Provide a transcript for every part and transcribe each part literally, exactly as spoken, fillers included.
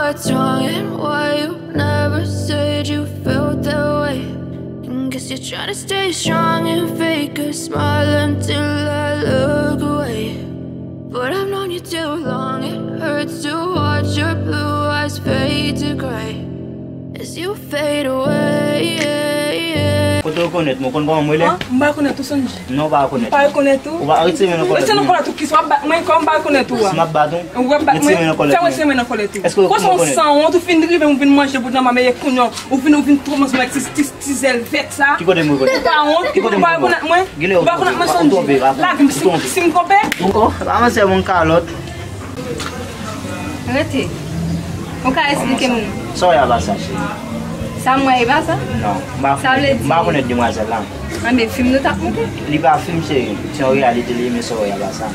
What's wrong and why you never said you felt that way? And guess you're trying to stay strong and fake a smile until I look away. But I've known you too long, it hurts to watch your blue eyes fade to gray as you fade away. Kote w konèt mwen, ou konn kòman mwen rele? An, m pa konèt ou, Sonji. Non, ou pa konèt. M pa konèt ou. Ou pa retire men nan kòlèt. Retire nan kòlèt ou, kisa w ap bat mwen, kòman m pa konèt ou a? Si m ap bat ou, ou ap bat mwen, fè retire men nan kòlèt. Fè retire men nan kòlèt ou. Èske ou konèt? Kòman w sanwont, ou fin rive, ou vin manje bout nan mwen, men kounye a, ou vin, ou vin twò manzè avèk ti, ti, ti zèl vèt sa. Ki kote mwen konèt? Ou pa wont, ou pa konèt mwen. Ou pa konèt mwen, Sonji. Lage m, si, si m twonpe. Ou pa manzè mwen kalòt. Rete. Ou ka esplike m? Sa w wè a pa sa, cheri. Sa m wè e pa sa? Non, m pa, sa vle di, m pa konèt demwazèl la. Anben, fim nou t ap moute? Li pa fim, cheri. Se yon reyalite li ye, men sa w wè a pa sa.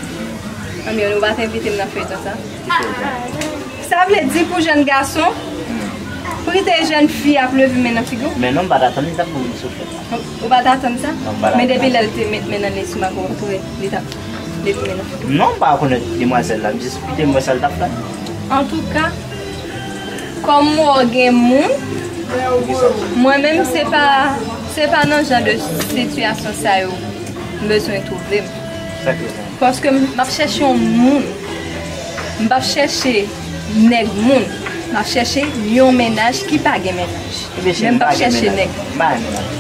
Anben, ou pa t envite m nan feyton sa? Ki feyton? Sa vle di pou jèn gason, hmm, pou kite jèn fi ap leve men nan figi w? Men non, m pa t atann li t ap ban m souflèt la. Ou pa t atann sa? Non, m pa t atann sa. Men depi lè l te met men nan li sou Marco Antoine, li t ap leve men nan figi w? Non, m pa konèt demwazèl la, m jis kite m wè sa l t ap fè. Antouka, kòm m wè w gen moun, mwen menm se pa, se pa nan jan de sitiyasyon sa yo m bezwen twouve m. Sa k rezon? Paske m, m ap chèche yon moun. M p ap chèche nèg moun. M ap chèche yon mennaj ki pa gen mennaj. Men m p ap chèche nèg.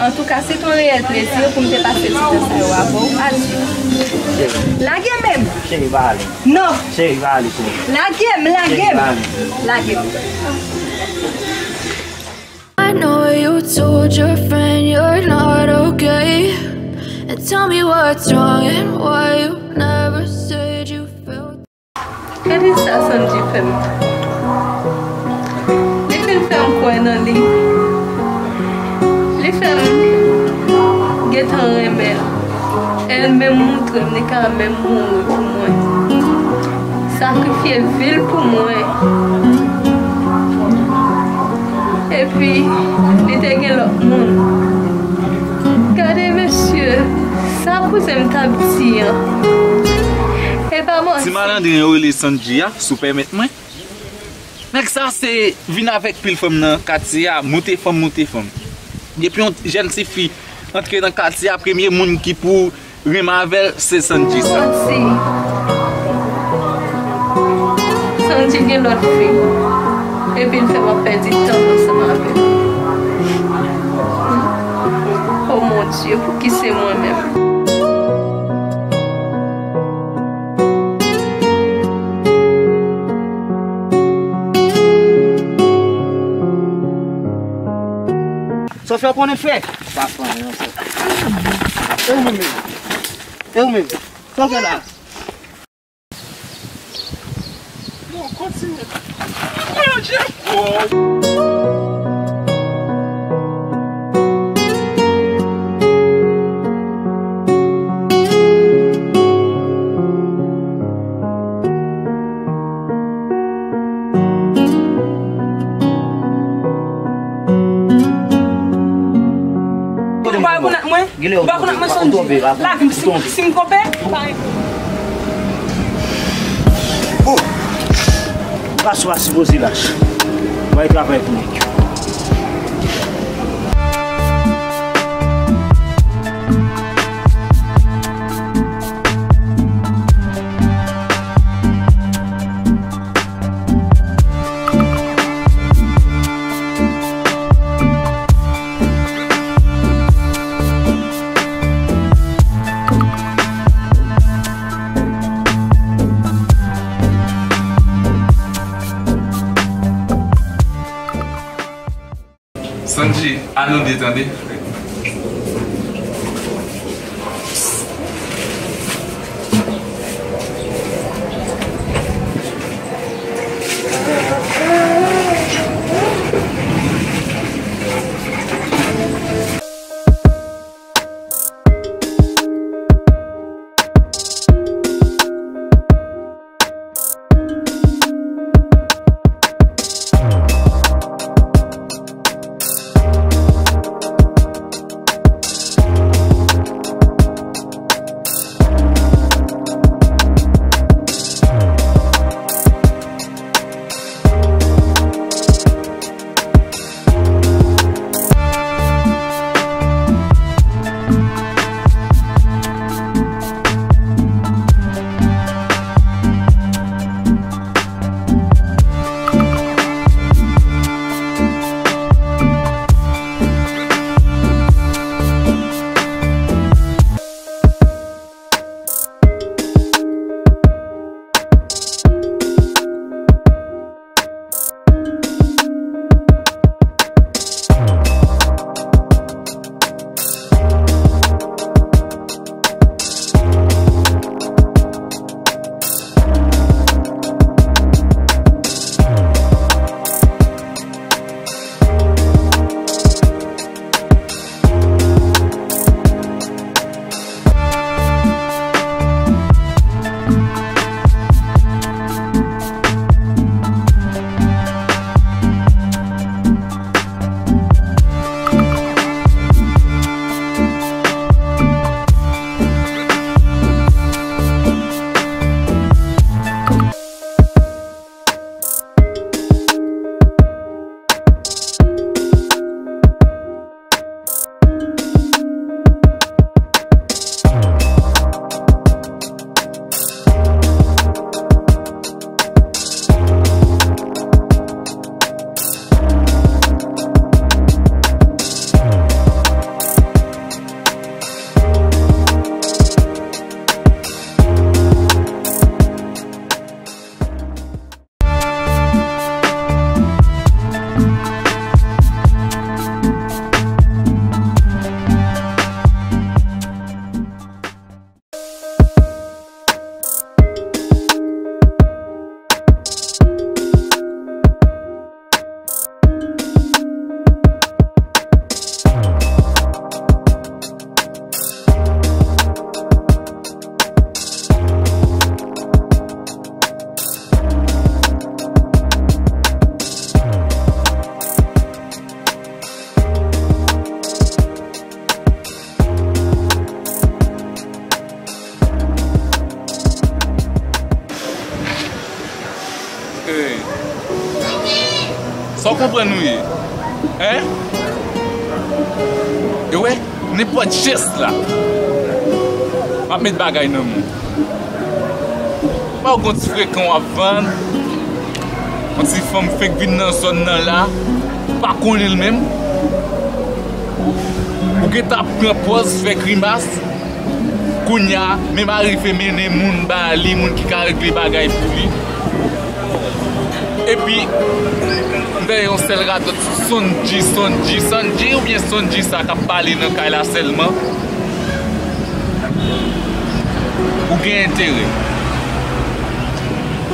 Antouka, se t on reyèl plezi pou m te pase ti tan sa yo avè w. Adye. Lage men m! Cheri, pa ale. Non! Cheri, pa ale, cheri. Lage m, lage m! Cheri, pa ale. Lage m. I know you told your friend you're not okay. And tell me what's wrong and why you never said you felt. Gade sa Sandy fè m. Li fin fè m kwè nan li. Li fè m gentan renmen l. E l menm moutre m li ka menm mouri pou mwen. Sakrifye vi l pou mwen. Epi, li te gen lòt moun. Gade, mesye, sa kouzen m t ap di an. E pa manti. Ti malandren yo rele Sandy a, si w pèmèt mwen. Nèg sa se vin avèk pil fanm nan katye a, moute fanm, moute fanm. Depi yon jèn tifi antre nan katye a, premye moun ki pou renmen avè l, se Sandy sa. Sandy. Sandy gen lòt fi. Epi l fè m ap pèdi tan m ansanm avè l. Oh mon Dieu, pou ki se mwen menm? Sa w fè konnen fè? Pa fè anyen, sa. E ou menm? E ou menm? Sa w fè la? Non, kontinye. Manje fò. Ou pa rekonèt mwen? Ou pa rekonèt mwen, Sandy? Lage m, si, si m twonpe. Oh! Gason pa sipoze lach. Mwen travay pou nèg yo. Sandy, ann nou de tande. Konprann ou ye? Hein? E wè, nenpòt jès la, m ap met bagay nan men w. Pa w gon ti frekan w ap vann, yon ti fanm fenk vin nan zòn nan la, ou pa konnen l menm. Ou gentan ap pran pòz, fè grimas. Kounye a, menm arive mennen moun ba li, moun ki ka regle bagay pou li. Epi, m tande yon sèl radòt, Sondji, Sondji, Sondji oubyen Sondji sa k ap pale nan kay la sèlman. Ou gen enterè.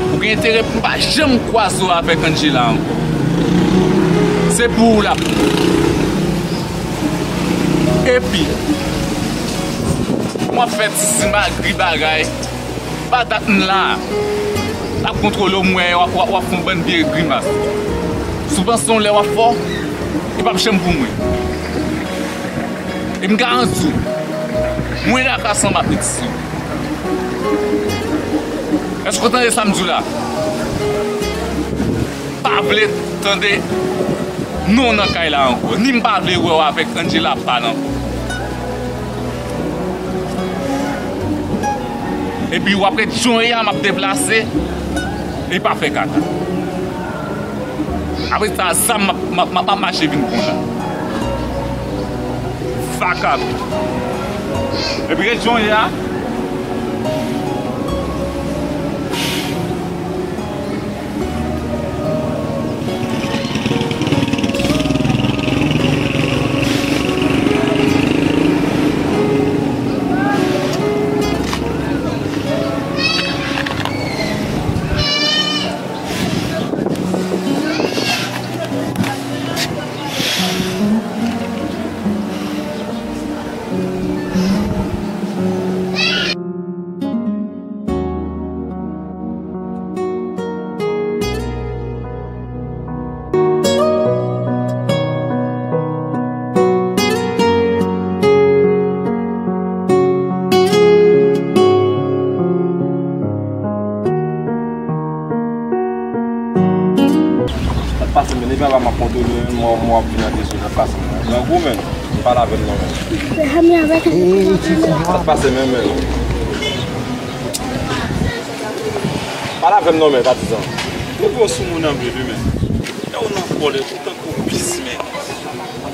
Ou gen enterè pou m pa janm kwaze w avèk Angela ankò. Se pou ou l ap. Epi, w ap fè ti simagri bagay. Pa dat m la. L ap kontwole w, m wè w ap, w ap, w ap fè yon bann vye grimas. Si w panse yon lè w ap fò, li p ap janm pou mwen. E m garanti w, mwen la ka sanm ap met sou. Èske w tande sa m di w la? Pa vle tande non nan kay la ankò. Ni m pa vle wè w avèk Angela ap pale ankò. Epi w ap ret jan w ye a, m ap deplase. E pa fè kaka. Apre sa, sa m ap, m ap, m ap, m ap mache vin pran la. Vakabon. Epi ret jan w ye a. Sa k pase, men? Depi anba m ap kontwole w, men mwen, mwen ap vin an dezòd. Sa k pase, men? Grangou, men. Pale avè m non, men. Sa k pase, men, men? Pale avè m non, men, patizan. Ou gwo sou moun anpil, wi, men. Lè ou nan kòlè, ou tankou pis, men.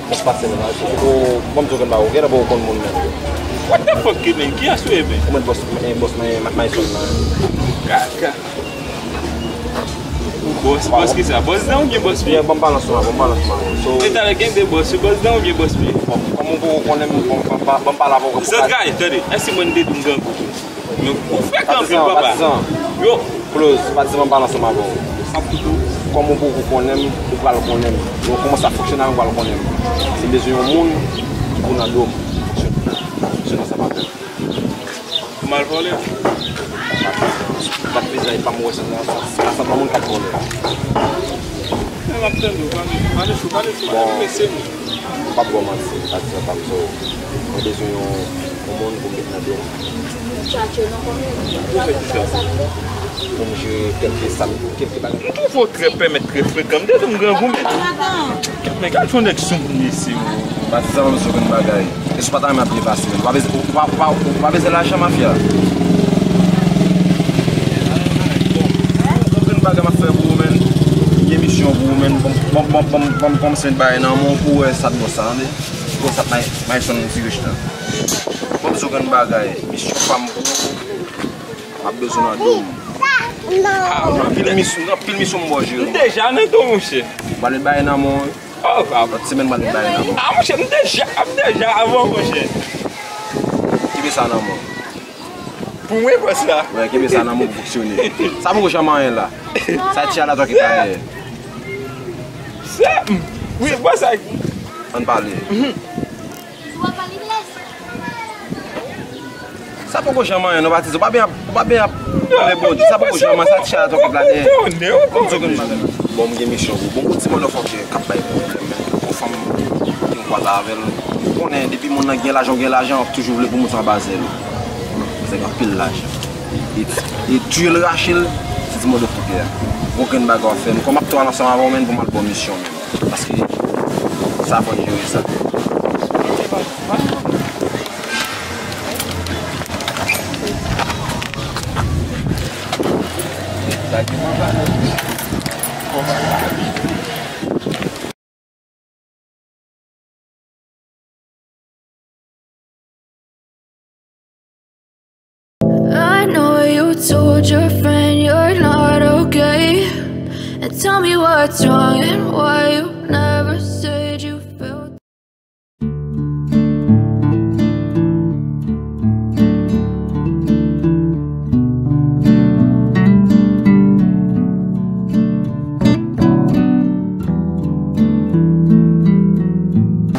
Sa k pase, men? Ou, ou, ban m di w, gen bagay, ou genlè pa w konn moun, men. What the fuck, men? Kiyès ou ye, men? Ou mèt bòs, men, bòs, men, Mayson, men. Kaka. Ou bòs, bòs ki sa? Bòs dan oubyen bòs pye? Ban m pale ansanm avè w, ban m pale ansanm avè w. So, men talè gen de bòs, se bòs dan oubyen bòs pye? Bon, kòm ou poko konnen m, bon, ban m pa, ban m pale avè w. Zantray, tande, èske mwen te di w m grangou tou? Men ou frekan anpil, papa. Patizan, patizan. Yo. Close, patizan, ban m pale ansanm avè w. Kòm ou poko konnen m, ou pral konnen m. Lè w kòmanse ap fonksyone avè m, ou pral konnen m. Si m bezwen yon moun ki pou nan do m, fonksyone, fonksyone ansanm avè m. Ou mal vòlè? Bat vizaj pa m wè sa nan sa, sa sanble moun k ap vòlè. Men m ap tande w, pale, pale cho, pale cho, pale cho, mesye nou. M p ap ba w manti, patizan pa m, so, mwen bezwen yon, yon moun pou m met nan do m. Ou fè kisa? Pou m jere kèlke sa m, kèlke bagay. M twouve w trè pèmèt, trè frekan. M te di w m grangou, men. Men gad yon nèg sou moun mesye, o. Patizan pa m, so, konn bagay. E si w pa ta renmen ap byen pase, men. Ou pa bezwen, ou pa, ou pa, ou pa bezwen lajan, mafya. Bon, gen bagay m ap fè pou ou, men. Gen misyon pou ou, men. Bon, bon, bon, bon, bon, bon, se yon bagay nan men w pou wè sa t bon sa, tande. Bon, sa t may, may son ti rich la. Bon, so, gen bagay. Misyon pa m pou ou. M ap bezwen nan do m. Ah, anpil misyon, anpil misyon m ba w jere. M deja nan do, monchè. M pral met bagay nan men w. Oh, ah. Lòt semèn, m pral met bagay nan men w. Ah, monchè, m deja, m deja avan, monchè. Kenbe sa nan men w. Pou mwen, bòs la. Wè, kenbe sa nan men w pou fonksyone. Sa poko janm anyen la. Sa ti a la twa ki pa dèyè. Se, wi, bòs la. Ann pale. Sa poko janm anyen non, patizan. Ou pa byen ap, ou pa byen ap pale Bondye. Sa poko janm anyen, sa ti a la twa k ap la dèyè. Bon, m di w gen bagay. Bon, m gen misyon pou ou. Bon, gon ti motherfucker k ap bay pwoblèm, men. Gon fanm ki m kwaze avè l. Ou konnen, depi moun nan gen lajan, ou gen lajan, w ap toujou vle pou moun sa anba zèl ou. Nèg anpil lajan. E, e tiye l, rache l, se ti motherfucker a. Gon grenn bagay w ap fè. Men kòm m ap twal ansanm avè w, men, pou m al ba w misyon, men. Paske sa fò n jere sa. I know you told your friend you're not okay. And tell me what's wrong and why you never said you felt.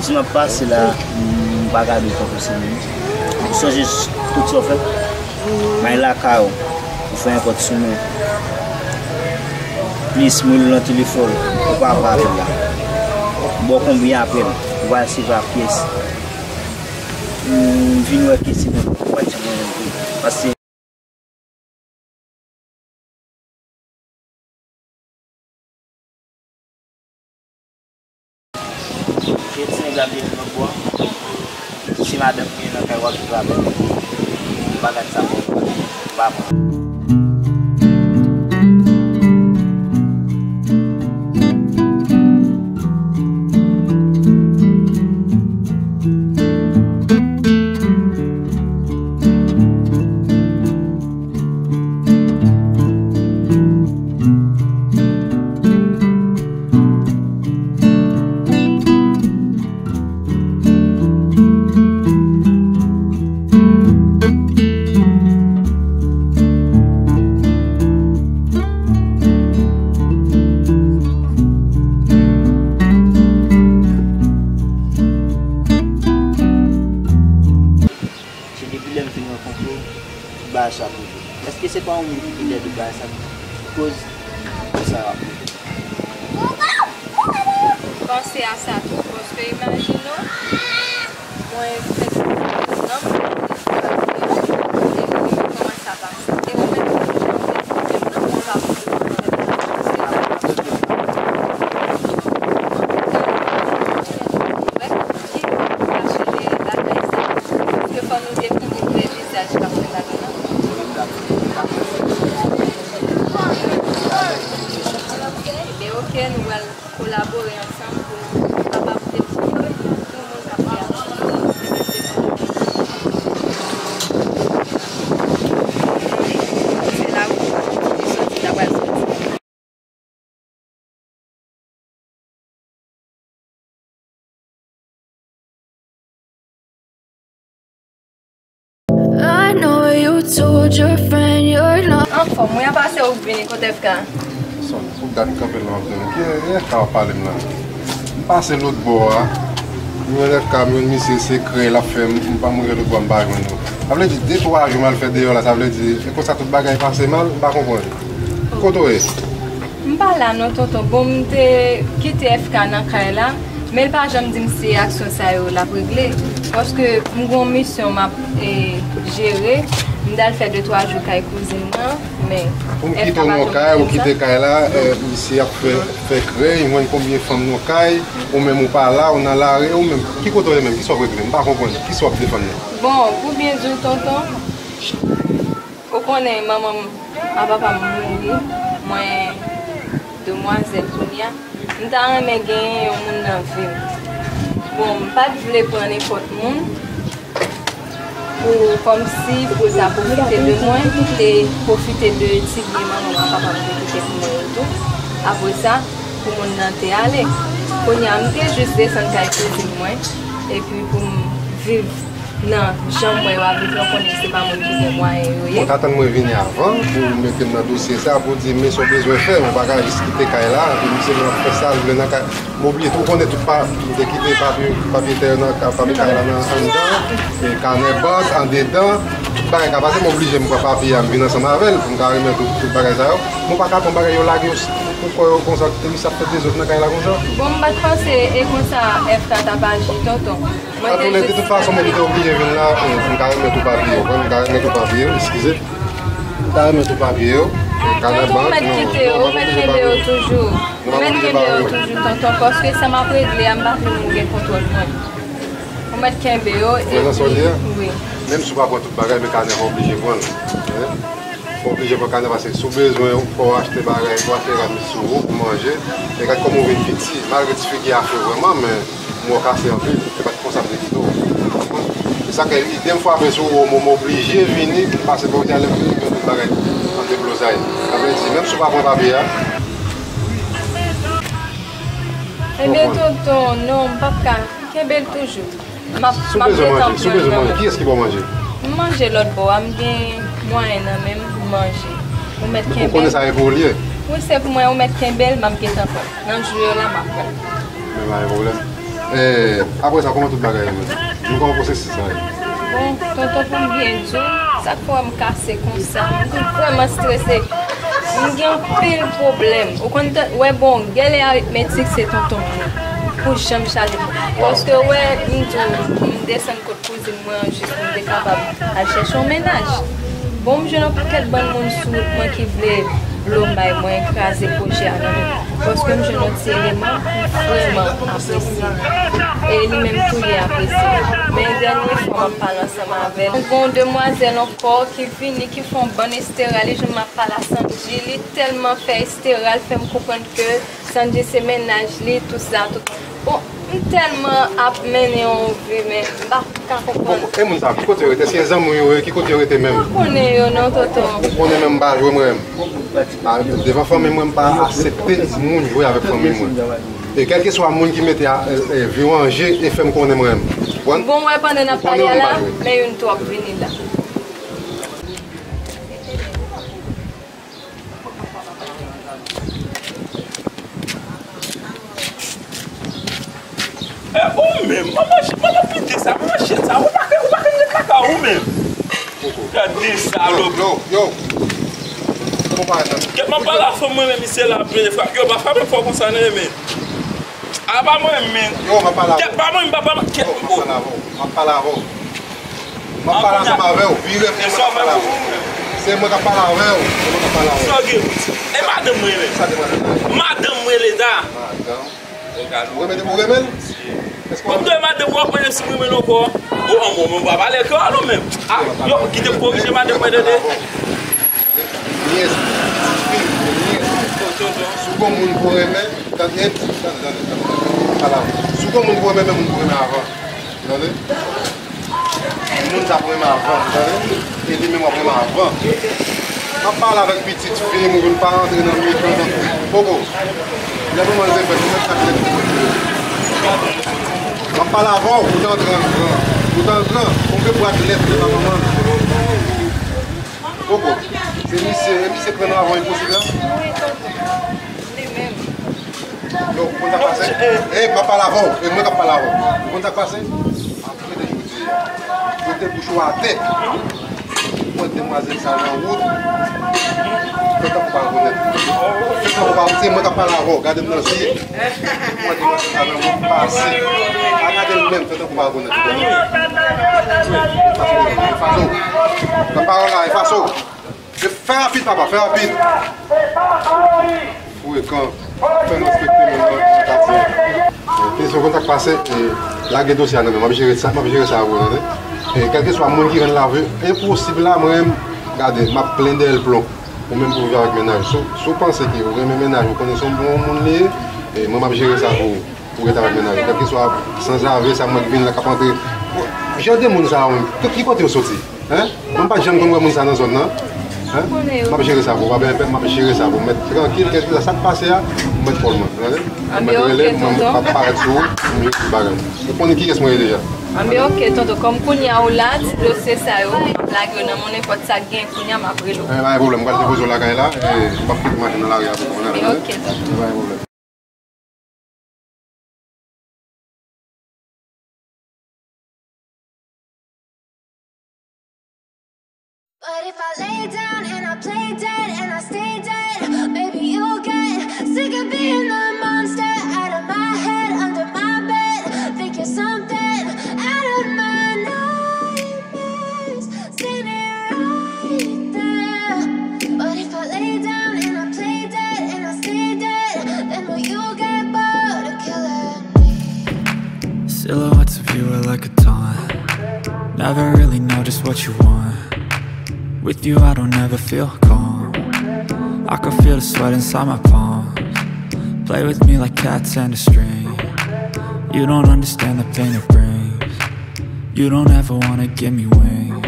Si m ap pase la, m pa gade w tankou se moun. Ou sonje tout sa w fè? M al lakay ou, ou fè yon pòt sou mwen. Plis, m rele w nan telefòn, ou pa pran apèl la. M ba w konbyen apèl, ou pa resevwa pyès. M vin wè ke se mwen k ap pran ti mwen menm tou. Paske Etienne Gabriel Nobwa. Si madanm mwen nan kay, w ap viv avè l. Bagay sa bon. Ba mwen. Se depi lè m fin rankontre w, tout bagay sa ap rive. Èske se pa yon moun ki pi lèd tout bagay sa ki koz tout sa ap rive? Panse a sa tou, paske imajine w, mwen fèk nan m, epi kòman sa pase. E ou menm, ou menm nan, ou pa ki kache dèyè bagay sa. Paske fò nou te konnen vrè vizaj k ap fèt ladan an. Ebyen, oke, nou pral kolabore ansanm pou nou kapab dekouvri yon moun k ap fè aksyon. Se la pou li soti, l ap pral soti. I know you told your friend you're not. Anfòm, mwen ap pase ou vini kote F K. Sòt, pou gad kanpe l w ap tann. Ki F K w ap pale m la? M pase lòt bò a. M jwenn F K, m jwenn misye, se krèy l ap fè m. M pa mouri lòt bò a, m pa jwenn ou. Sa vle di, de twa jou m al fè deyò la, sa vle di, e konsa tout bagay pase mal, m pa konprann. Kote w ye? M pa la non, tonton. Bon, m te kite F K nan kay la, men l pa janm di m se aksyon sa yo l ap regle. Paske m gen yon misyon m ap, e, jere. M t al fè de twa jou kay kouzin mwen, men pou m kite w nan kay, ou kite kay la, e, misye ap fè, fè krèy, jwenn konbyen fanm nan kay, ou menm ou pa la, ou nan lari, ou menm, ki kote w ye menm, kisa w ap regle? M pa konprann, kisa w ap defann nan? Bon, pou byen di w, tonton, ou konnen manman m ak papa m mouri, mwen demwazèl kounye a. M ta renmen genyen yon moun nan vi m. Bon, m pa t vle pran nenpòt moun pou, kòmsi pou l ta pwofite de mwen, te pwofite de ti byen manman m ak papa m te kite pou mwen yo tou. Apre sa, pou moun nan te ale. Kounye a, m te jis desann kay kouzin mwen, epi pou m viv nan jan m wè yo ap viv lan, konnen se pa moun ki gen mwayen yo ye. Ou ta tann mwen vini avan pou w mete m nan dosye sa, pou w di m men sa w bezwen fè, men w pa ka jis kite kay la, epi misye menm ap fè sa l vle nan kay. M oblije tou konnen tout pa, m te kite papye, papye tè nan ka-, papye kay la nan anndan, e kanè bank, andedan, tout bagay ka pase, m oblije m pran papye a, m vin ansanm avè l, pou m ka remèt tout, tout bagay sa yo. Men w pa ka pran bagay yo lage yo s-, pou kò yo konsa, epi sa ap fè dezòd nan kay la konsa. Bon, m pa t panse e konsa F K t ap aji, tonton. Mwen te jis... Antoulède, de tout fason, mwen te oblije vin la, e, m ka remèt ou papye yo, m ka remèt ou papye yo, eskize. M ka remèt ou papye yo. Tonton, ou mèt kite yo, ou mèt kenbe yo toujou. Ou mèt kenbe yo toujou, tonton, paske sa m ap regle a, m pa vle moun gen kontwòl mwen. Ou mèt kenbe yo, epi, wi. Menm si w pa pran tout bagay, men kanè w oblije pran l. Hein? Ou oblije pran kanè paske si w bezwen, fò w achte bagay, fò w achte rad sou ou pou manje. E gad kòman w vin piti, malgre ti figi a fre vrèman, men m wè w kase anpil, se pa t konsa m te kite w. Se sa k fè, ide m frape sou ou, m oblije vini, pase pa w di a lè m vini, m jwenn tout bagay an deblozay. Sa vle di, menm si w pa pran papye a. Ebyen, tonton, non, m p ap ka kenbe l toujou. M ap, m ap gentan pran nan men w. Kiyès ki ba w manje? M manje lòt bò a, m gen mwayen nan men m, m manje. Ou mèt kenbe l. Ou konnen sa e pou ou l ye? Wi, se pou mwen, ou mèt kenbe l, m ap gentan pran. Nan jou yo la, m ap pran. Men pa gen pwoblèm. E, apre sa, kòman tout bagay yo menm? Nou kòman pwosesis la ye? Bon, tonton, pou m byen di w, sa k fè w wè m kase konsa, m vrèman strese. M gen anpil pwoblèm. Ou konn wè, bon, gèlè aritmetik se tonton m. Pou jan m chaje. Paske, wè, m di w, m desann kot kouzin mwen an jis pou m te kapab al chèche yon mennaj. Bon, m jwenn yon pakèt bann moun sou wout mwen ki vle lomay mwen, kraze pwojè a nan men mwen. Paske m jwenn yon ti eleman, m vrèman apresye. E li menm tou li apresye. Men dènye fwa m ap pale ansanm avè l, m gen yon demwazèl ankò ki vini, ki fè yon bann estera, li jwenn m ap pale a Sandji, li tèlman fè estera, l fè m konprann ke Sandji se mennaj li, tout sa, tout. Bon, m tèlman ap mennen yon vi, men m pa ka konprann. Bon, e moun sa, ki kote yo rete? Èske se zanmi w yo ye? Ki kote yo rete menm? M pa konnen yo non, tonton. Ou konnen menm m pa jwe mwen menm. A, devan fanmi mwen, m pa aksepte moun jwe avèk fanmi mwen. E kèlkeswa moun ki mete a, e, e, vi w an je e fè m konnen mwen menm. Ou konprann? Bon, wè, pandan n ap pale a la, men youn tou ap vini la. E ou menm, manman, manman pite sa, manman chen sa, ou pa ka, ou pa ka ret lakay ou menm. Gade salòp. Yo, yo. Kèt, m ap pale a fanm mwen menm, misye la ap vin frape. Yo, pa frape m fò konsa non, men. A pa mwen menm, men. Yo, m ap pale avè w. Kèt, pa mwen, m pa, pa, kèt. Yo, m ap pale avè w. M ap pale avè w. M ap pale ansanm avè w. Vire pou mwen, m ap pale avè w. Se mwen k ap pale avè w. Se mwen k ap pale avè w. Sa w gen pou di? E madanm mwen menm. Sa demwazèl la? Madanm mwen rele ta. Madanm. Ou renmen, ou renmen l? Èske w renmen l? Bon, madanm, w ap mande si m renmen l ankò. Bon, an bon, mwen pa pale kreyòl ou menm. A, yo, kite m korije madanm mwen, tande. Nyès, tifi, nyès. Tonton, tonton. Si w gon moun pou w renmen, tande, tande, tande, tande. Ala, si w gon moun pou w renmen, men moun pou w renmen avan. Tande? Moun sa pou renmen avan, tande? E li menm w ap renmen avan. M ap pale avèk pitit fi m, ou vin pa rantre nan mitan, nan poko. Lè manman l te fèt, ou mèt ak lèt li. M ap pale avè w, ou t an gran, gran. Ou t an gran, ou gen bwat lèt li nan manman l. Poko. Se misye, e misye pran nan avan enposib la? Wi, tonton. Li menm. Yo, ou konn sa k pase? E, m ap pale avè w. E mwen k ap pale avè w. Ou konn sa k pase? Apre de jodi a, pote bouch ou atè. Ou wè demwazèl sa nan wout. Fè tankou pa rekonèt mwen. Fè tankou pa, se mwen k ap pale avè w. Gade m nan zye. Ou wè demwazèl sa nan wout, pase. Pa gade l menm, fè tankou pa rekonèt mwen. Efaso. Nan pawòl la, efaso. Fè rapid, papa, fè rapid. Frekan. Fè n respekte moun nan, nan katye. Plis, ou konn sa k pase, e, lage dosye a nan men m, m ap jere sa, m ap jere sa pou ou, tande. E, kèlkeswa moun ki rann lavi enposib la, mwen menm, gade, m ap plen dèyè l plon. Ou menm pou w viv avèk mennaj. Si w, si w panse ke ou renmen mennaj, ou konnen se yon bon moun li ye, e, mwen m ap jere sa pou ou. Ou ret avèk mennaj ou. Kèlkeswa sanzave sa mwen k vin la k ap antre. Jan de moun sa yo menm, ki kote yo soti? Hein? Mwen pa t janm konn wè moun sa nan zòn nan. Hein? M ap jere sa pou ou, pa bèl pèp, m ap jere sa pou ou. Mèt trankil, kèlkeswa sa k pase a, ou mèt kòl mwen. Tande? Ou mèt rele m, mwen m ap parèt sou ou, m jere tout bagay. Ou konnen kiyès mwen ye deja. Anben, oke, tonton, kòm kounye a ou la, ti dosye sa yo, m ap lage yo nan men w, nenpòt sa k gen kounye a, m ap rele w. Eh, pa gen pwoblèm, m pral depoze w lakay la, e m ap kite machin nan lari a pou ou, tande? Oke, tonton. Pa gen pwoblèm. But if I lay down and I play dead and I stay dead, maybe you'll get sick of being the monster out of my head, under my bed. Think you're something out of my nightmares, standing right there. But if I lay down Silhouettes of you are like a taunt. Never really know just what you want. With you, I don't ever feel calm. I can feel the sweat inside my palms. Play with me like cats and a string. You don't understand the pain it brings. You don't ever wanna give me wings.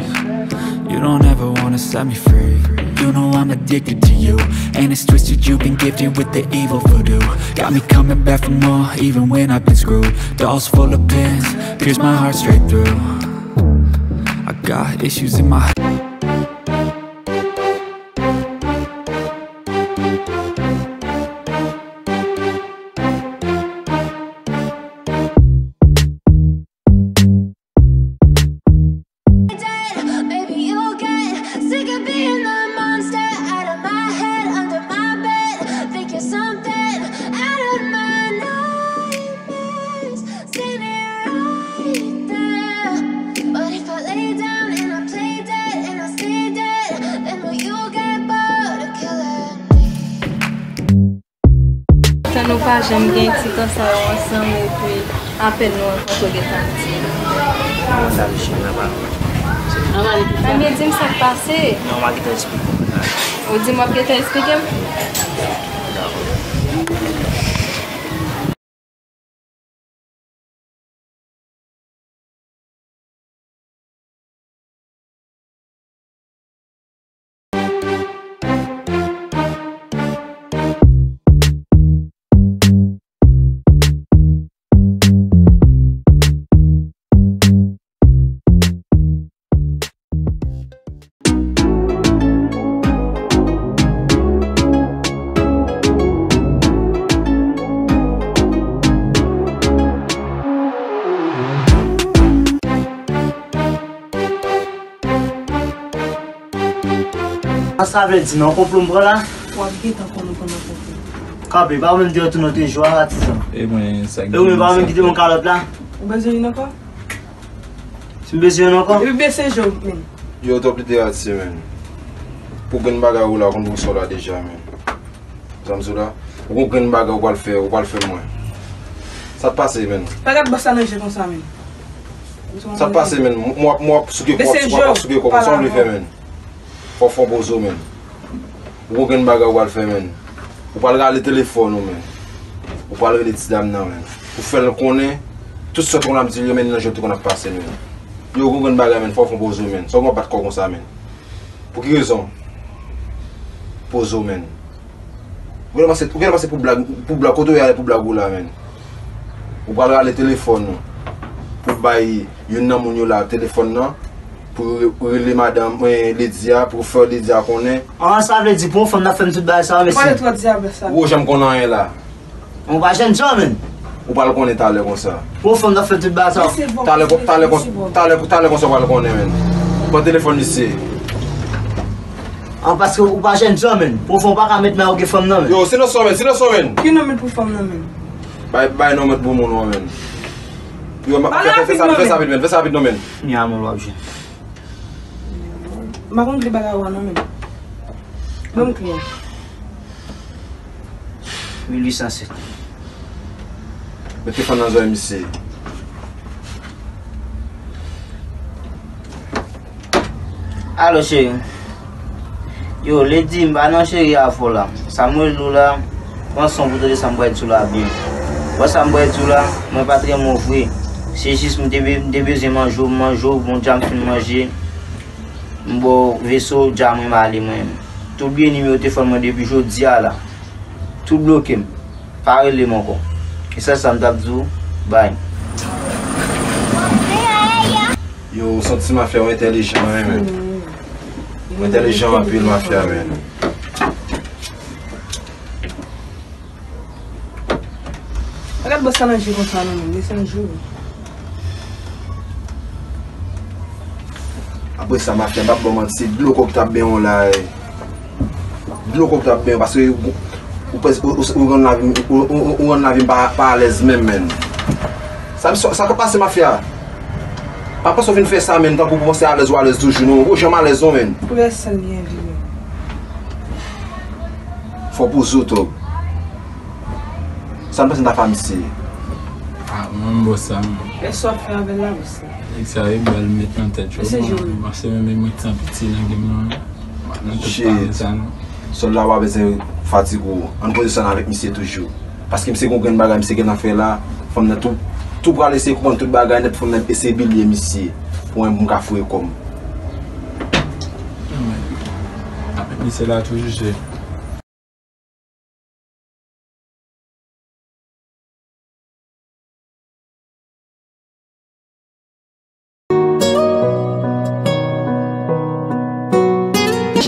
You don't ever wanna set me free. You know I'm addicted to you, and it's twisted. You've been gifted with the evil voodoo. Got me coming back for more, even when I've been screwed. Dolls full of pins, pierce my heart straight through. I got issues in my Maybe you'll get sick of being the monster out of my head, under my bed. Think you're something out of my nightmares. Standing right there. But if I lay down and I play dead and I stay dead, then will you get bored of killing me? Tan nou pa janm gen ti tan sa yo ansanm epi apèn nou rankontre w gentan di. Sa misye nan pa. Ebyen di m sa k pase. Non, m a gentan eksplike w. Ou di m w ap gentan eksplike m? Sa vle di nan konplo m pran la? W ap gentan konnen pou nan konplo. Kanpe, pa ou menm ki te retounen w te jwe a, atizan. E mwen, sa k gen. E ou menm, pa ou menm ki te ban m kalòt la? Ou bezwen youn ankò? Si m bezwen youn ankò? Epi bese je w, men. Yo, twòp literati, men. Pou grenn bagay ou la, ou konn pou sa w la deja, men. Sa m di w la? Ou gon grenn bagay ou pral fè, ou pral fè mwen. Sa k pase, men? Pa gad bòs la nan je konsa, men. Sa k pase, men? M w ap, m w ap souke kò, w ap souke kò, konsa w vle fè, men. Fò w fè yon poze w, men. Ou gon grenn bagay ou pral fè, men. Ou pral rale telefòn ou, men. Ou pral rele ti dam nan, men. Pou fè l konnen tout sa w te konn ap di l yo, men, nan je w te konn ap pase l, men. Yo, ou gon grenn bagay, men. Fò w fè yon poze w, men. Sa w gen w ap bat kò w konsa, men? Pou ki rezon? Poze w, men. Ou genlè panse, ou genlè panse pou blag, pou blag, kote w ye a pou blag ou la, men. Ou pral rale telefòn ou pou bay youn nan moun yo la telefòn nan, pou re- rele madanm, eh, Lady a, pou fè Lady a konnen. Ah, sa vle di pou yon fanm n ap fè m tout bagay sa yo, mesye. Ou pale twò dyab sa. Ou janm konn anyen la. Ou pa jèn jan, menn. Ou pral konnen talè konsa. Pou yon fanm n ap fè tout bagay sa yo. Talè, talè, talè, talè konsa ou pral konnen, menn. Pran telefòn misye. An paske ou pa jèn jan, menn. Pou fanm ou pa ka met men ou gen fanm nan, menn. Yo, silans non, menn, silans non, menn. Ki non men pou fanm nan, menn? Bay, bay non men pou moun ou an, menn. Yo, fè sa vit, menn, fè sa vit non, menn. Kounya menm w ap jwenn. M pa konn kle bagay ou a non, menn. Ban m kle a. Mil uit san sèt. Mete fanm nan zòrèy misye. Alo cheri. Yo, Lady, m pa nan cheri avè w la. Sa m rele w la, pran san w pou tande sa m pral di w la byen. Ou wè sa m pral di w la, mwen pa t renmen w vre. Se jis m te be- m te bezwen manje w, m manje w, bon, dja m fin manje. M ba w veso, dja mwen m ale mwen. Tou bliye nimewo telefòn mwen depi jodi a la. Tou bloke m. Pa rele m ankò. E sèl sa m t ap di w, bay. Yo, ou santi mafya ou entèlijan wi menn. Ou entèlijan anpil mafya menn. Pa gad bòs sa nan je konsa non menn, desann je w. Apre sa mafya, m p ap ba w manti, se dlo kòk t ap benyen w la. Dlo kòk t ap benyen w, paske ou, ou, ou, ou rann lavi m, ou, ou, ou rann lavi m pa, pa alèz menm, menn. Sa, sa, sa k ap pase, mafya? Pa panse w vin fè sa, menn, tankou w panse alèz ou alèz toujou, non. Ou janm alèz, non, menn. Koulè san li an vire. Fò poze w, Tòg. Sa n panse n ta fè a misye? Ah, mwen, Bòs sa, man. Kisa w ap fè avè l la, bòs la? Nèg sa yo bal met nan tèt yo. Mesye Jerome. Paske menm mwen tan piti nan game nan, nan tout pale sa, non. Sòl la pa bezwen fatige w. Ann poze sòl avèk misye toujou. Paske misye gon grenn bagay misye gentan fè la. Fanm nan tou, tou pral eseye konprann tout bagay nèt, fanm nan eseye bilye misye. Pou mwen, pou m ka foure kò m. Avèk misye la toujou, se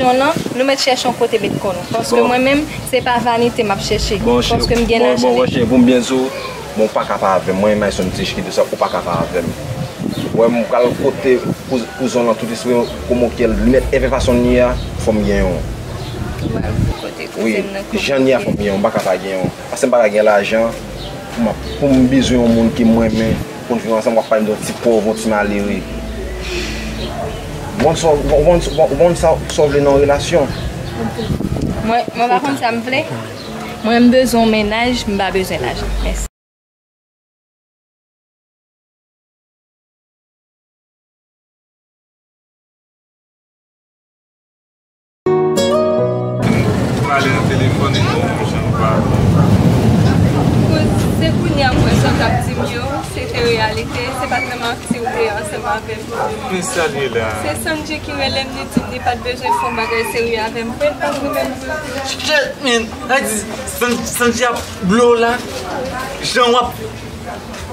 Jan lan, nou mèt chèche yon kote met kò nou. Paske mwen menm, se pa vanite m ap chèche. Paske m gen lajan. Bon, cheri, pou m byen di w, bon, ou pa ka pa avè m. Mwen, Mayson, m te chiki de sa, ou pa ka pa avè m. Wè, m pral kote kou-, kouzon lan tout espre, kòman ke l mèt envè fason l ye a, fò m gen yon. Wi, jan l ye a, fò m gen yon. M pa ka pa gen yon. Paske m pa ka gen lajan pou m ap, pou m bezwen yon moun ke m renmen, pou n viv ansanm, w ap pale m de yon ti pòv, yon ti malere. Ou konn sa, ou konn, ou konn sa, sa w vle nan yon relasyon? Mwen, mwen pa konn sa m vle. Mwen, m bezwen yon mennaj, m pa bezwen lajan. Mèsi. Pale nan telefòn e nou menm jan nou pa. Koz, se kounye a m wè sa w t ap di m yo, se te reyalite, se pa t vrèman si w te ansanm avè m. Men sa l ye la. Se Sandji ki rele m, li di m li pa t bezwen fè yon bagay serye avè m vre, l pa t renmen m vre. Shit, man! Sa di, San-, Sandji ap blow la. Jan w ap,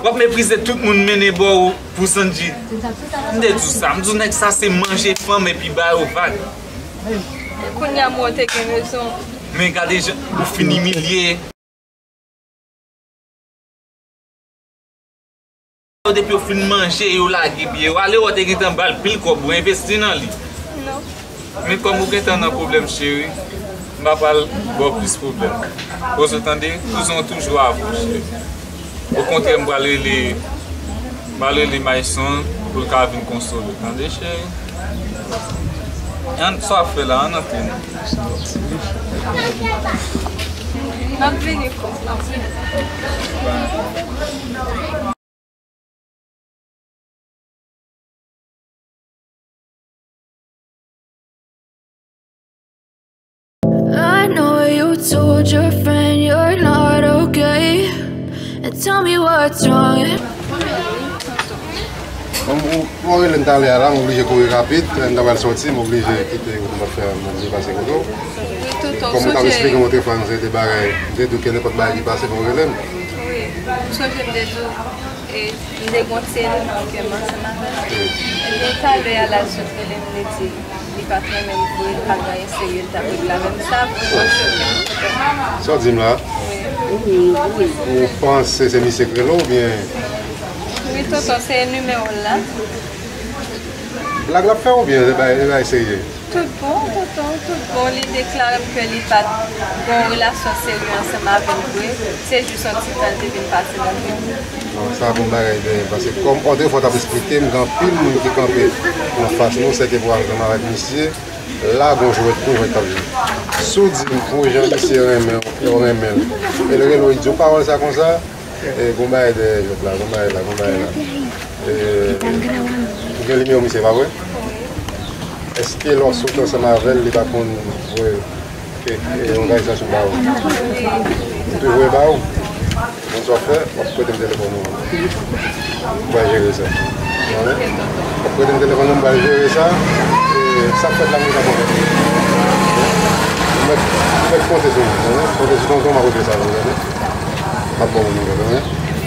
w ap meprize tout moun mennen bò w pou Sandji. M te di w sa, m di w nèg sa se manje fanm epi ba yo vag. Kounye a m wè w te gen rezon. Men gade jan ou fin imilye. Depi yo fin manje, yo lage biyè yo ale, ou te gentan ba l pil kòb, ou envesti nan li. Non. Men kòm ou gentan nan pwoblèm, cheri, m pa pral ba w plis pwoblèm. Koz ou tande, kouzon toujou avè w, cheri. Okontrè, m pral rele, m pral rele Mayson pou l ka vin konsole w. Tande, cheri? Ann, sa w ap fè la, ann antre non. M ap vini, kòm, m ap vini. I know you told your friend you're not okay. And tell me what's wrong. Bon, ou, ou rele m talè a la, m oblije kouri rapid. M ta pral sòti, m oblije kite wout m ap fè a, m oblije pase kote w. Wi, tonton, kòm ou t ap sonje, eksplike m otrefwa nan serten bagay, m te di w ke nenpòt bagay ki pase, fò w rele m. Wi, m sonje m te di w, e, m te gon ti eleman ke m ansanm avè l. Wi. Epi talè a la, l sot rele m, li di li pa t renmen m vre, li pa t gen anyen serye l t ap regle avè m. Sa vre, m panse w gen pwoblèm. Sa w di m la? Wi. Ou, ou, ou panse se misye k rele w oubyen? Wi, tonton, se nimewo l la. Blag l ap fè oubyen se bagay, se bagay serye? Tout bon, tonton, tout bon. Li deklare m ke li pa t gen yon relasyon serye ansanm avè m vre. Se jis yon ti tan l te vin pase nan vi m. Bon, sa bon bagay dèyè, paske kòm otrefwa w t ap eksplike m, gen anpil moun ki kanpe nan fas nou, sèke pou ansanm avèk misye, la gon jwèt, gon jwèt k ap jwe. Si w di m pou jan misye renmen w, e w renmen l, e l rele w, e di w pawòl sa konsa, e gon bagay dèyè jwèt la, gon bagay la, gon bagay la. E, ou gen nimewo misye, pa vre? Èske lè w sot ansanm avè l, li pa konn voye, e, e, yon gaz sou ba ou? Li voye ba ou? Bon, sa w ap fè, w ap prete m telefòn ou an. M pral jere sa. Tande? W ap prete m telefòn ou an, m pral jere sa. E, sa k fèt la, mwen pa konprann. Ou mèt, ou mèt konte sou mwen, tande? Konte sou tonton, m ap regle sa pou ou, tande? M ap ba w nouvèl, tande?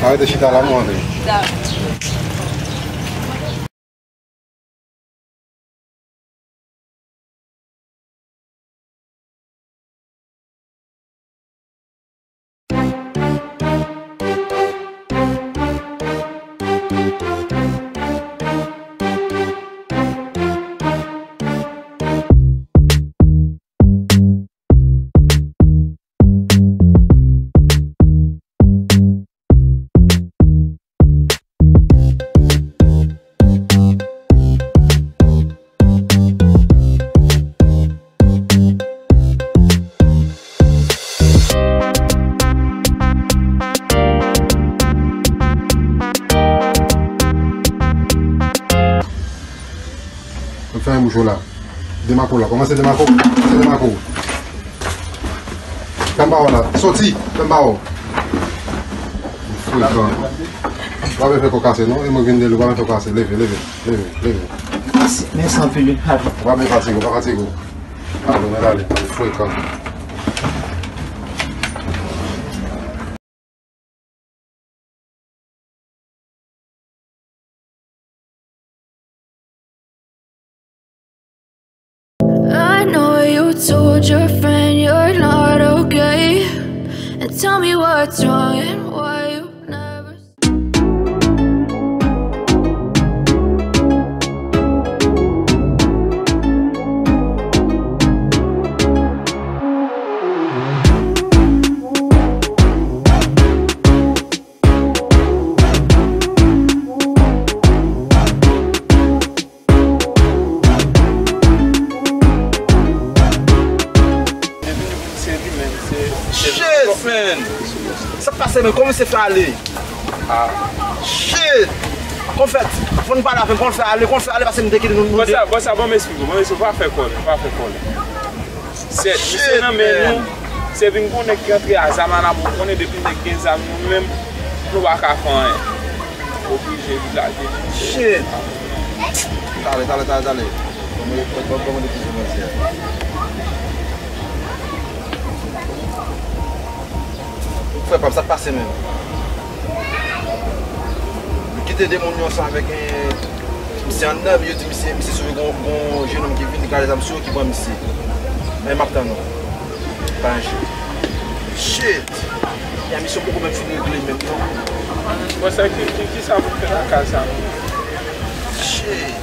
Arete chita la, nou antre. Dakò. Fè yon bouch la. Demako la. Kòmanse demako. Kòmanse demako. Fè m ba w la. Soti. Fè m ba w. Ou frekan. Ou pa vle fè kò kase non. E mwen vin de l, ou pa vle fè kò kase. Leve, leve, leve, leve. Mèsi, mèsi anpil wi, papi. Ou pa vle fatige, ou pa fatige. Alo, mèt ale. Ou frekan. I know you told your friend you're not okay. And tell me what's wrong and why you never. Shit, man! Sa k pase, men? Kòman misye fè ale? Shit! Kòman fè? Fò n pale avè m, kòman fè ale, kòman fè ale, paske m te kite nou, nou Bon, sa, bon, sa, bon, m esplike w, bon, m esplike w, pa fè kòlè, pa fè kòlè. Sèt, misye nan men nou, se vin gon nèg ki antre a zam a la, bon, konnen depi nèg gen zam, nou menm, nou pa ka fè anyen. Oblije li lage li. Shit! Talè, talè, talè, talè. Ban mwen, ban, ban, ban mwen de ti manzè. Frè pa m, sa k pase menm? Yo kite de moun yo ansanm avèk, eh, misye anndan, epi yo di misye, misye sove gon, gon jennonm ki vin, li gade zam sou yo, ki pran misye. Men m ap tann ou. Pa yon jè. Shit! Ya misyon poko menm fin regle menm non. Bon, sa ki, ki, ki sa pou fè nan ka sa? Shit!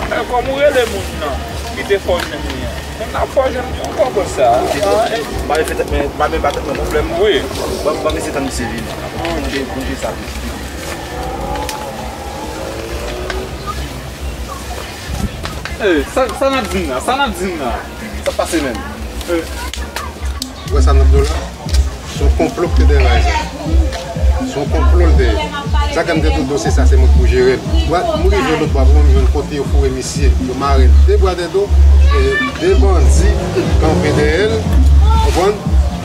Men kòm ou rele moun nan ki te fè w jwenn li an, men n ap fè w jwenn li ankò konsa. Ok, ah, ok. Ba yo fè tèt mwen, ba men ba tèt mwen pwoblèm. Wi. Ban, ban mesye tann misye vini. Wi. Pou m di, pou m di sa. Eh, sa, sa n ap di m la? Sa n ap di m la? Sa k pase menm? Eh. Ou wè sa n ap di w la? Se yon konplo ki te dèyè bagay sa. Se yon konplo l te ye. Sa k fè m te di w dosye sa se mwen k pou jere l. Mwen, m rive lòt bò pou m jwenn kote yo foure misye. Yo mare l de bra de do, e de bandi kanpe dèyè l. Konprann?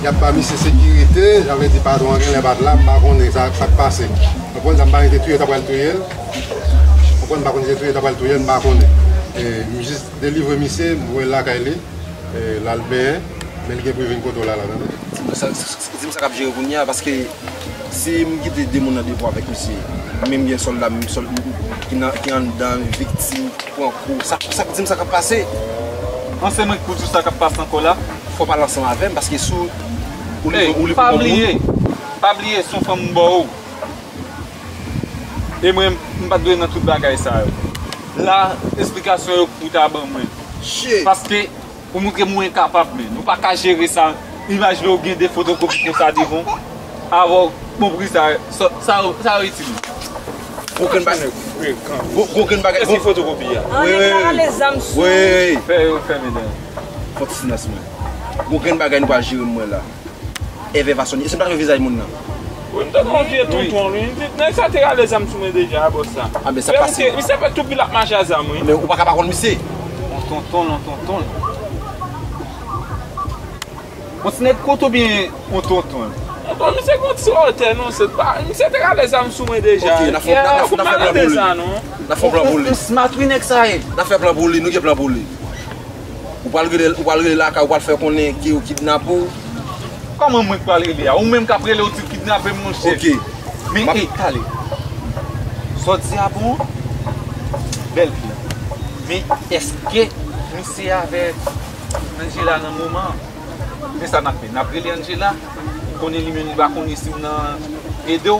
Y ap ba misye sekirite, sa vle di patwon an genlè pa t la, m pa konnen sa, sa k pase. Konprann? Sa m pa rete touye, ta pral touye l. Konprann? M pa konnen se touye, ta pral touye l, m pa konnen. E m jis delivre misye, m voye l lakay li. E, l al benyen, men li gen pou l vin kote w la, la, tande. Di m sa, di m sa k ap jere kounye a, paske si m kite de moun nan depo avèk misye, men m gen sòlda m, sòl, ki nan, ki anndan, viktim, pran kou. Sa, sa, di m sa k ap pase. An, se mwen k pou di w sa k ap pase ankò la. Fò w pale ansanm avè m, paske si w, ou li, ou li pou bon moun. Ey, pa bliye, pa bliye, se yon fanm m ba w. E mwen, m pa t dwe nan tout bagay sa yo. La, esplikasyon yo pou ta ban mwen. Shit. Paske, ou montre m ou enkapab, men. Nou pa ka jere sa. Imajine w gen de fotokopi konsa devan w. Avè w, bon pri sa, sa, sa, sa yo itil ou. Gon grenn bagay. Gon, gon grenn bagay. Kiyès ki fotokopi a? Wi, wi, wi. Fè yo fèmen dan yo. Fon ti silans mwen. Gon grenn bagay nou pral jere mwen la. Evè va sonye. Se pa vizaj moun nan. Wi, m te konn vye tonton, wi. Nèg sa te rale zam sou mwen deja, bòs sa. A, men sa pase. Misye fè tou pil ap mache a zam, wi. Men ou pa ka pa konn misye. On tonton, on tonton. On ti nèg kout oubyen on tonton? Bon, misye gon ti wotè, non, se pa, misye te rale zam sou mwen deja. Ok, n a fè, n a, n a fè plan pou li. N a fè plan pou li. On, on smart, wi, nèg sa ye. N a fè plan pou li, nou gen plan pou li. Ou pral rele, ou pral rele lakay, ou pral fè konnen ke yo kidnape w. Kòman mwen k pral rele a? Ou menm k ap rele, ou di w kidnape m, monchè. Ok. Men, ey, talè. Sa w di a bon? Bèl fi. Men èske misye avè Angela nan moman an? Men sa n ap fè. N ap rele Angela. Ou konnen li menm li pa konnen si m nan ede w.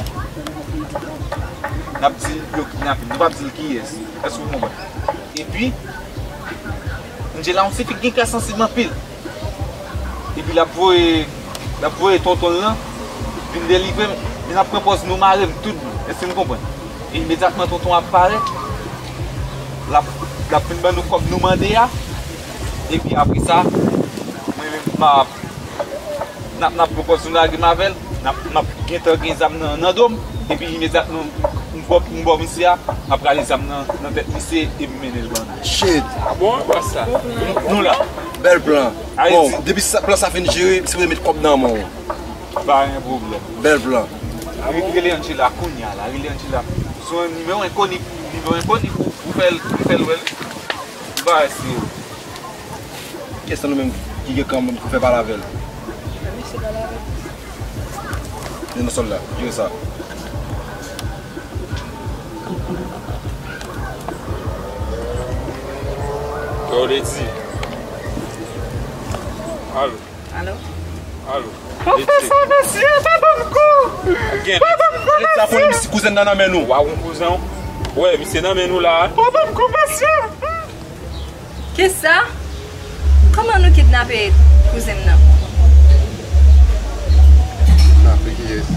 N ap di l yo kidnape m. Nou p ap di l kiyès. Èske w konprann? Epi, Angela yon ti fi ki gen kè sansib anpil. Epi l ap voye, l ap voye tonton l lan vin delivre m, vin ap pran pòz nou mare m tout bon. Èske n konprann? E imedyatman tonton ap parèt, l ap, l ap vin ban nou kòb nou mande a. Epi apre sa, mwen menm m ap, n ap, n ap pran pòz nou lage m avè l, n ap, m ap gentan gen zam nan, nan do m. Epi imedyatman, M bò, m bò misye a, m ap rale zam nan, nan tèt misye, epi m mennen l ban nou. Shit. Ah bon, e pa sa. Nou la. Bèl plan. Bon, depi sa, plan sa fin jere, misye pou met kòb nan men w. Pa gen pwoblèm. Bèl plan. Re-, rele Angela kounye a la, rele Angela. Se yon nimewo enkoni, nimewo enkoni pou, pou fè l, pou fè l wè l. Bagay serye. Kiyès nan nou menm ki gen kan pou fè pale avè l? Misye pale avè l. Men nan sòl la, jere sa. Sa w te di? Alo. Alo? Alo. Pwofesè, mesye, pa ban m kou! Pa ban m kou, mesye! Leta konnen misye kouzen nan nan men nou. W a gon kouzen w? Wè, misye nan men nou la. Pa ban m kou, mesye! Kisa? Kòman nou kidnape kouzen m nan? Kidnape kiyès?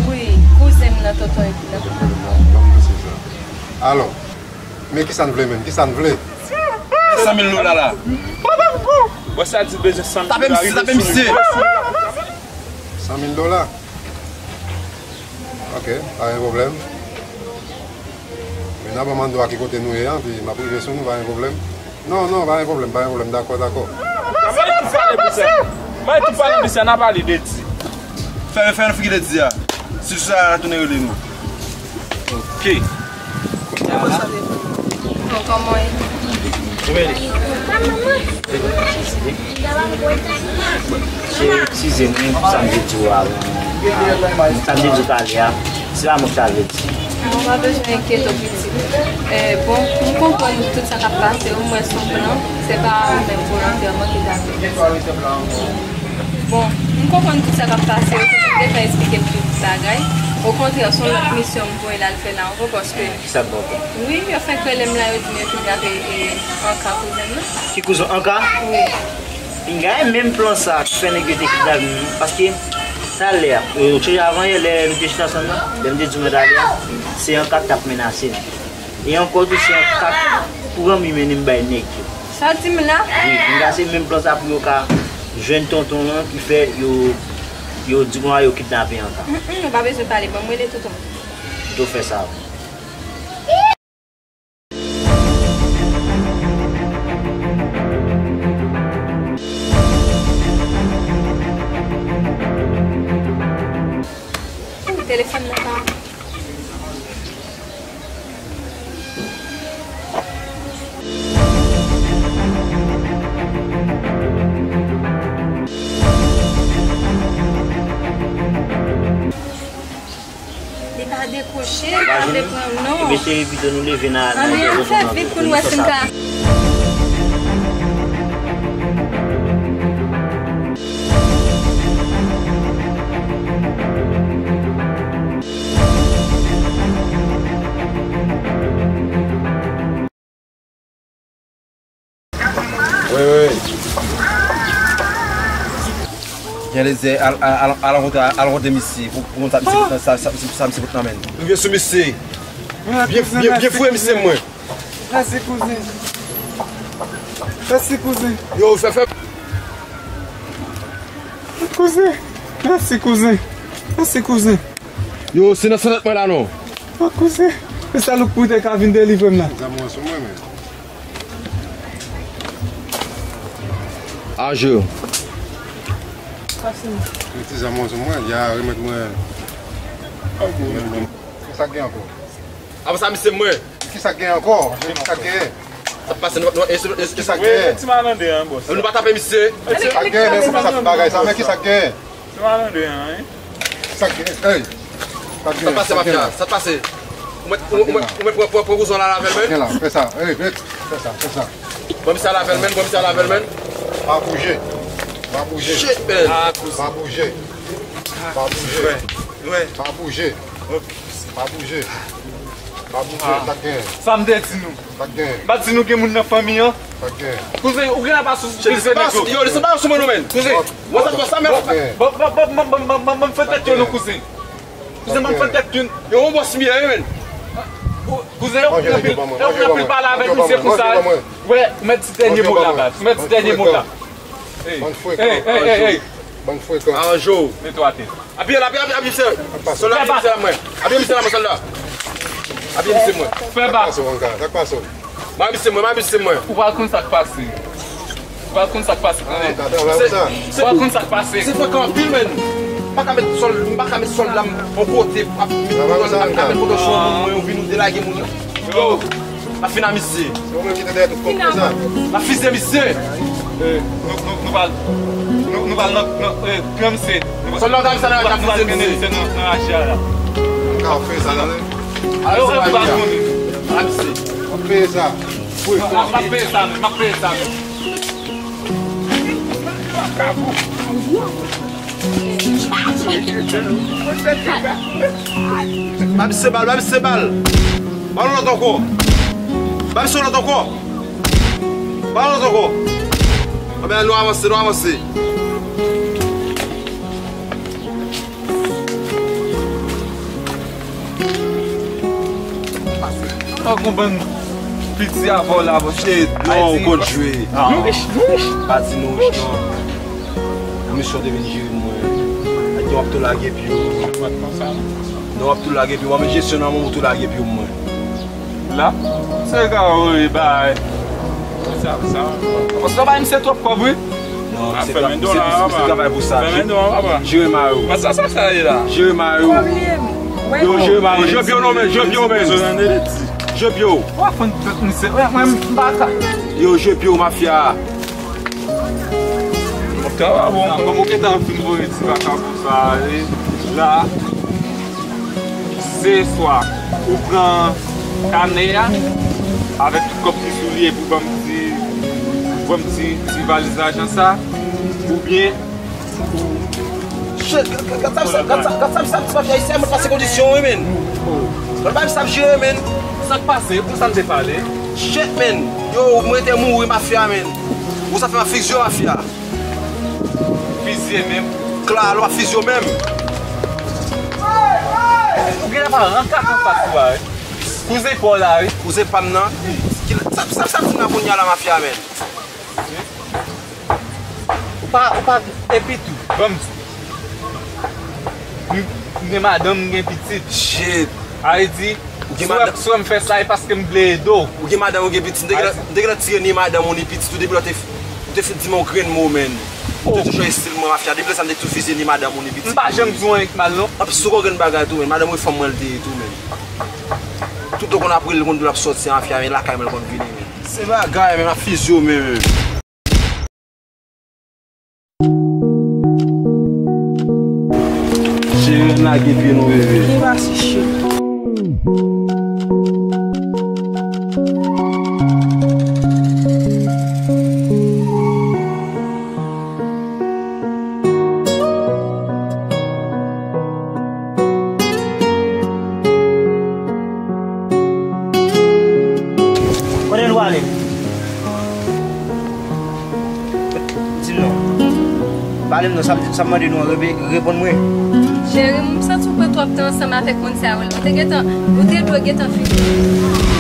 Wi, kouzen m nan, tonton yo kidnape. Ban m mesye sa. Alò, men kisa n vle menm? Kisa n vle? San mil dola la. Bon, sa di bezwen san mil dola. Tape misye, tape misye. San mil dola? Ok, pa gen pwoblèm. Men n a ban m andwa ki kote nou ye a, pi m ap rive sou nou, pa gen pwoblèm. Non, non, pa gen pwoblèm, pa gen pwoblèm, dakò, dakò. Mwen tou pale de sa, mwen tou pale de sa, n a pale de di. Fè, fè yon figi de di a. Si sa a tounen rele nou. Ok. Bon, kòman w ye? Mwen. Se Size, mwen, sa m te di w a, sa m te di w talè a, se pa mwen ki ta vle di. Mwen pa bezwen enkyete w, pitit. Eh, bon, m konprann tout sa k ap pase yo, m wè se yon plan, se pa ou menm volontèman ki ta vle di. Bon, m konprann tout sa k ap pase yo, m te fè eksplike m tout bagay. Okontrè, se yon lòt misyon m voye l al fè la ankò, paske Ki sa k ba w pè? Wi, yo fenk rele m la, yo di m yo kidnape, e, Anka, kouzen m nan. Ki kouzen Anka? Wi. Pinga, e menm plan sa ki fè nèg yo te kidnape m nan. Paske talè a, e, ou sonje avan yè lè nou te chita ansanm nan? Lè m te di w talè a, se Anka k t ap menase m. E ankò tou, se Anka k pran m, li mennen m bay nèg yo. Sa w di m la? Wi, pinga, se menm plan sa pou yo ka jwenn tonton an ki fè yo, yo di konsa yo kidnape Anka. Mm, mm, ou pa bezwen pale, ban m rele tonton. Tonton fè sa. Telefòn nan pa. Li pa dekwoche, li pa vle pran, non. Ebyen, cheri, pito nou leve nan, nan. Ann fè vit pou n wè si n ka. Wi, wi, wi. Gen lezè, al, al, al, al rankontre, al rankontre misye pou, pou konn sa misye pot nan, sa, sa, sa, sa misye pot nan men l. Nou vin sou misye. Byen, byen, byen fouye misye, mwen. Mèsi, kouzen. Mèsi, kouzen. Yo, fè, fè. Kouzen. Mèsi, kouzen. Mèsi, kouzen. Yo, se nan sèt mwen la, non. O, kouzen. Se sa loup pou te ka vin delivre m la. Zam mwen sou mwen, men. Aje. Mwen ti zam mwen sou mwen, ya remèt mwen. Sa k gen ankò? Apa sa, misye mwen. Kisa k gen ankò? Kisa k gen? Sa pase, nou, nou, e, e, e, kisa k gen? Ti malande an, bòs. Nou pa tape misye. Kisa k gen? Men kòman sa fè bagay sa? Men kisa k gen? Ti malande an, wi. Kisa k gen? Ey. Sa pase, mafya? Sa pase? Ou mèt, ou, ou mèt, ou mèt pran, pran, pran kouzon la, lavel, men. Gen la, fè sa. Ey, fè, fè sa, fè sa. Ban misye lavel, men, ban misye lavel, men. Pa bouje. Pa bouje. Shit, man. Pa bouje. Pa bouje. Lwen, lwen. Pa bouje. Ok. Pa bouje. Pa bouje, sa k gen? Sa m te di nou. Sa k gen? M pa di nou gen moun nan fanmi an? Sa k gen? Kouzen, ou gen apa sou, sou, sou nèg yo? Yo, desann pa sou mwen non, men. Kouzen, what's up, what's up, men? Ban, ban, ban m fè tèt yo non, kouzen. Kouzen, ban m fè tèt yo. Yo, yon bòs mi ye, men. Kouzen, ou gen anpil, ou gen anpil pale avèk misye konsa. Wè, ou mèt di dènye mo la, baz. Ou mèt di dènye mo la. Ey, ey, ey, ey. Bann frekan. Aranjé w. Netwaye tèt. Apiye l, apiye, apiye, apiye misye. Sòlda, apiye misye la mwen. Apiye misye la mwen, sòlda. Apye misye mwen. Fè ba. Sa k pase w ankò? Sa k pase w? Mwen misye mwen, mwen misye mwen. Ou pral konn sa k pase. Ou pral konn sa k pase, tande. Ou pral konn sa k pase. Se frekan anpil, menn. M pa ka met sòl, m pa ka met sòl la, m on kote, ap met kote chou moun, mwen, ou vin ou delage moun. Yo, n ap fin a misye. Se ou menm ki te dèyè tout kòb konsa. N ap fizye misye. Eh, nou, nou, nou pral, nou, nou pral nan, nan, eh, pran misye. Sòl la, misye nan, n ap fizye misye. Nou pral mennen misye nan, nan rache a la. N ka fè sa, tande. Alò, ou pral konnen. Ala misye. M ap peye sa. M ap peye sa, menm. M ap peye sa, menm. Ba misye bal, ba misye bal. Ba l yon lòt ankò. Ba misye yon lòt ankò. Ba l yon lòt ankò. Anben, nou avanse, nou avanse. Tankou bann piti avè w la, monchè. Non, ou konn jwe. Nou rich, nou rich. Pa di nou rich, non. Misye te vin jere mwen. Nèg yo ap tou lage pye w. Non, w ap tou lage pye w. Mwen, men jesyon nan, mwen, ou tou lage pye w, mwen. La, se ka, wi, bay. Sa, sa. Paske w bay misye twòp kòb, wi. Non, misye tra-, misye, misye, misye travay pou sa. Jere mari w. Sa, sa, sa ye la. Jere mari w. Yo, jere mari w. Jere pye w non, men, jere pye w, men. Jere pye w. W ap fann tèt misye. Mwen, mwen, m pa ka. Yo, jere pye w, mafya. Travay bon. Kòm ou gentan fin voye ti vakabon sa ale, la, se swa ou pran kanè a avèk tout kòb ki sou li epi w ban m ti, ban m ti, ti valiz lajan sa, oubyen Shit, gad, gad, gad sa, gad sa, gad sa, misye ap pase kondisyon, wi, men. Gad sa, misye ap jere, men. Sa k pase? Pou sa n te pale? Shit, men. Yo, mwen te mouri, mafya, men. Ou sa fè m ap fizye, mafya. Fizye menm? Klalo ap fizye w menm. Ou gen la pa rankat anfas ou a, wi. Kouzen pa w la, wi. Kouzen pa m nan. Ki, sa, sa, sa, sa, sa, kounye a la, mafya, men. Ou pa, ou pa, epi tou, ban m di w. M, m gen madanm, m gen pitit. Shit. Sa vle di, si w wè, si w wè m fè sa, e paske m vle ede w. Ou gen madanm, ou gen pitit. M te gentan, m te gentan tire ni madanm ou ni pitit ou depi lè w te, ou te fin di m yon grenn mo, men. Ou te toujou estil mwen, mafya. Depi lè sa, m te toujou fizye ni madanm ou ni pitit. M pa janm di w anyen k mal, non. Anplis, ou gen yon grenn bagay tou, men. Madanm ou e fanm mwen l te ye tou, men. Tout lè w konn ap rele l, konn di l ap sòti, mafya, men lakay mwen l konn vini, men. Se bagay, men, m ap fizye w, men, men. Cheri, ann lage pye nou, bebe. Ki va si cheri? Kote nou prale? Di m non. Pale m non, sa, sa m mande nou an, repe-, reponn mwen. Cheri, m santi w pran twòp tan ansanm avèk moun sa yo la. Ou te gentan, ou te dwe gentan fini.